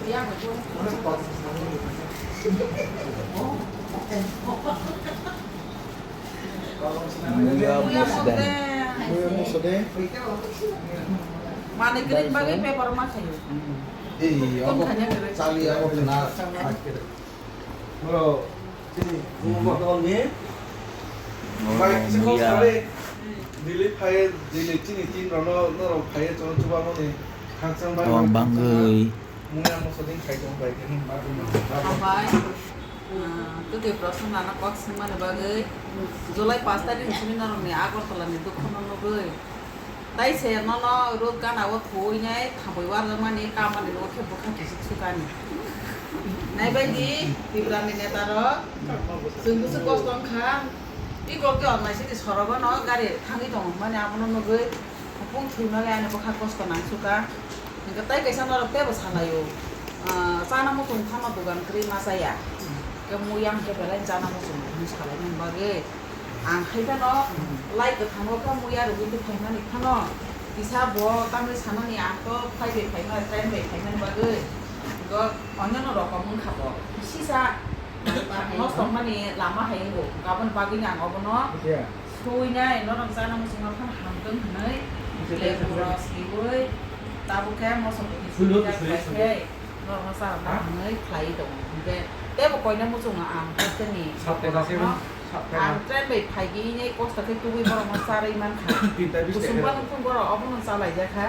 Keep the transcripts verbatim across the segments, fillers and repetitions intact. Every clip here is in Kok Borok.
Muya Mosden. Muya Mosden. Mane green bagwi paper ma khayo. Ei, abo chali abo khna. Bro, chini bumung botol ni. Bai kisa kok sale. Dili phai, dili chini tin rono, norok phai, cholo chuba moni. Khakchang bai. Abo bangwi. Muya Mosden khai tong bai khe. Hambai. Ah, twi twi proshno nana kok swngmani bagwi July paanch tarikh ni simi norokni Agartala ni dukhu no nugwi. Tai se nono road gana o thuwi nai thabwi warjakmani kamani no khe bwkha kisik sukani. Naibaidi Tripura ni neta rok chwng bwswk kosto wngkha. Iko khe ormaisini sorogo no gari thangwi tongo hwnmani abono nugwi. Hopung thwima le ani bwkha kosto nang suka. Hingke tai kaisa norok tebo salaio. Ah, chana muchung phano dogan kwrwi ma chaya. Hingke muya hingke belai chana muchung hwnwi salaimani bagwi. Ang hai phano lai kwthango khe muya rwgwi phaimani phano kisa bo tamni sanani ang to flight bai phaima, train bai phaimani bagwi. Hingke onyono rokom wngkha bo. Sisa nosto wngmani lama hai wngo. Aboni bagwino ang obono Suinai norok chana muchungma phano hamtwng hwnwi lebu rok swiwi tabuk khe moso kuthwi swijak bai khe norokno charwkna hwnwi khlaiwi tongo. Hinkhe teibo koina muchungo ang hasteni ang train bai phaigwi nai kosto khe tubui borokno charwi mankha. Kusungba nukhung borok obono chalaijak kha.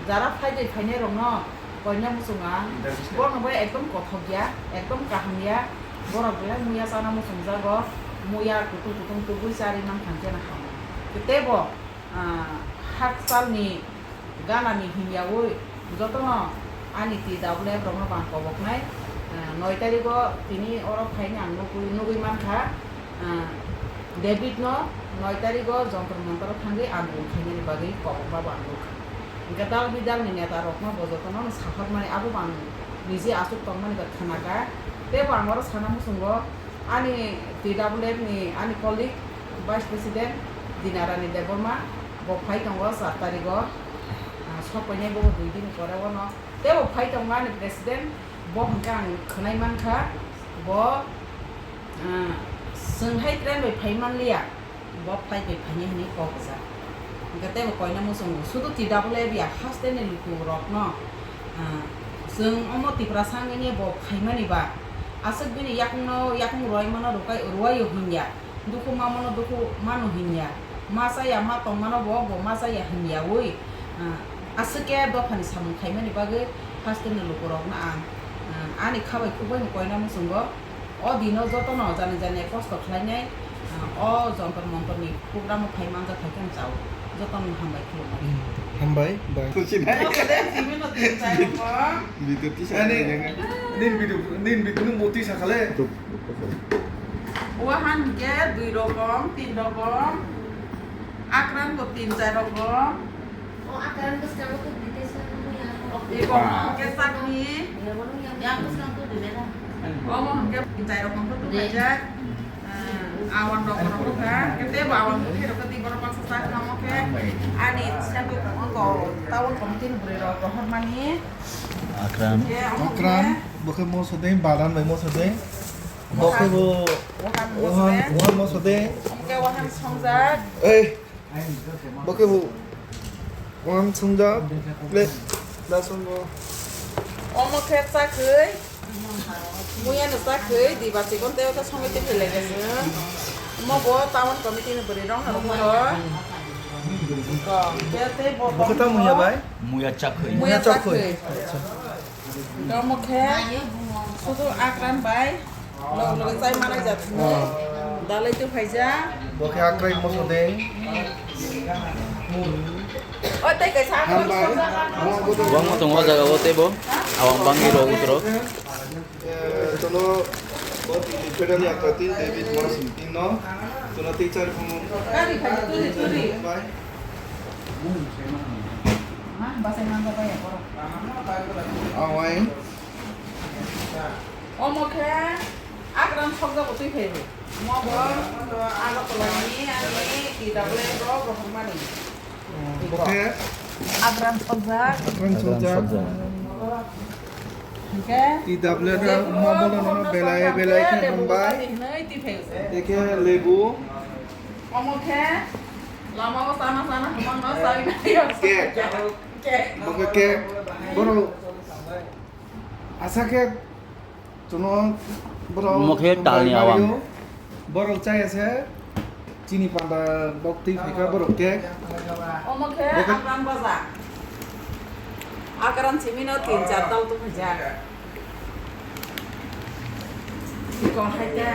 Jara phaidai phainairokno Koina muchunga borokno bai ekdom kothok ya, ekdom kaham ya. Borok belai muya chana muchungjago, muya kutung kutung tubui charwi mankha khe no hamo. Tei bo, ah, hakchalni ganani himyaui jotono ani T W F rokno bang koboknai, ah, noi tarigo tini oro phaini ang nugui, nugui mankha. Ah, David no noi tarigo Jontor Montor thangwi andolon khainani bagwi kobokma bo ang nukha. Hingkhe dal bidal ni neta rokno bo jotono sahormani abo bo ang niji achuk tongmani bai khnakha. Tei bo ang oro sana muchungo ani T W F ni ani colleague Vice President Dinarani Debbarma bo phai tongo char tarigo, ah, sok painai bo dui din pore bono. Tei bo phai tongo ani President bo hwnkhe ang khwnai mankha bo. Ah, chwng hai train bai phai manliya, bo flight bai phainai hwnwi kok rijak. Hwnkhe teibo koina muchungo, sudu T W F ya haste ni lukurokno, ah, chwng omo Tiprasa wngwi bo phaimani ba, aswk bini yakungno, yakung rwai mano rwkai, rwai o hwnya, dukhu ma mano dukhu mano hwnya, ma chaya ma tong mano bo, bo ma chaya hwnyaui, ah, aswk khe dophani samung khaimani bagwi haste ni lukurokno ang, ah, ani khabai khukbai ni koina muchungo. O dino jotono jani jani kosto khlainai, ah, o Jontor Montor ni program o phai manjak hai khe ang chao. Jotono hambai khulumbai. Hmm, hambai, bye. Kuchi nai. Video tisa ani, nini video, nini video nung bo tisa khale. Wahan ke dui rokom, tin rokom. Akran bo tin char rokom. O akran bwskango kok details no nugwi ang. Eko hwnkhe chakni. Yang bwskang tu dile na. Omo hwnkhe chai rok hwnkhe tu kaijak. Ah, awan rok rok kha. Kete bo awan khe rok di borok baksa chak kamo khe. Ani sendo ko tawon committee ni bwrwi rok rohor mani. Akran. Akran, bo khe moso de, baran bai moso de. Bo khe bo wahan, wahan moso de. Hwnkhe wahan songjak. Ei. Bo khe bo. Wahan songjak. Plate. Da songo. Omo khe chakhwi. Muya no chakhwi, diba chikon tei khe songwi tei philai khe se. Omo bo town committee ni bwrwi rok no rw. Ko, tei bo. Bo khe ta muya bai? Muya chakhwi. Muya chakhwi. Acha. Omo khe sudu akran bai. Log loge chai manai jat hinwi dalai tu phaija. Bo khe akrai moso de. O tei kaisa akrai moso. Wang tong o jaga o tei bo. Awang bangni rok utro. Eh, tono bo tini federal yakra tin David Morrison tin no. Tono teacher phone. Kari phaija turi turi. Bai. Ma, basai mangga bai ya, borok. Awai. Omo khe akran sokjago twi phaibo. Omo bo Agartala ni ani T W F rok rohormani. Bo khe akran sokjak. Akran sokjak. Akran sokjak. T W no ma bono no belai belai khe hambai. Tei khe lebu. Omo khe lama o sana sana hamang no sai na yo. Cake. Cake. Bo khe cake. Borok asa khe chwngno borok Omo khe talni hambai awang. Mario. Borok chaya se chini panda bok twi phaikha borok cake. Omo khe Bo khe akran baja. Akran simino tin char tal tu khaja. Sikon hai khe.